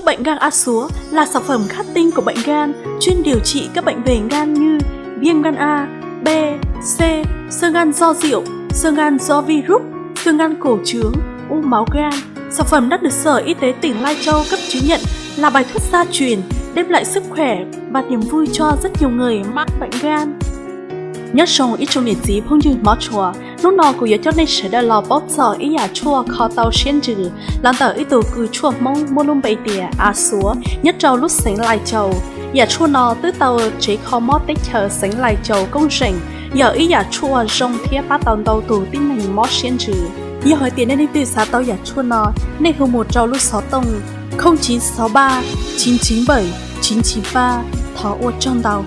Bệnh gan A suối là sản phẩm khắc tinh của bệnh gan, chuyên điều trị các bệnh về gan như viêm gan A, B, C, sơ gan do rượu, sơ gan do virus, sơ gan cổ trướng, u máu gan. Sản phẩm đã được Sở Y tế tỉnh Lai Châu cấp chứng nhận là bài thuốc gia truyền, đem lại sức khỏe và niềm vui cho rất nhiều người mắc bệnh gan. Nyob zoo ib tsoom niam txiv phooj ywg hmov tshua, hnub no kuv yuav coj nej sawv daws los paub txog ib yam tshuaj kho tau siab ntsws los ntawm ib tug kws tshuaj Hmoob muaj lub npe tias A suối nyob rau lub xeev Lai Châu. Yam tshuaj no twb tau tsev kho mob teb chaws xeev Lai Châu koob zeem yog ib yam tshuaj zoo thiab pab tau ntau tus tib neeg mob siab ntsws. Yog hais tias nej leej twg xav tau yam tshuaj no, nej hu mus rau lub xov tooj không chín sáu ba chín chín bảy chín chín ba. Thov ua tsaug ntau.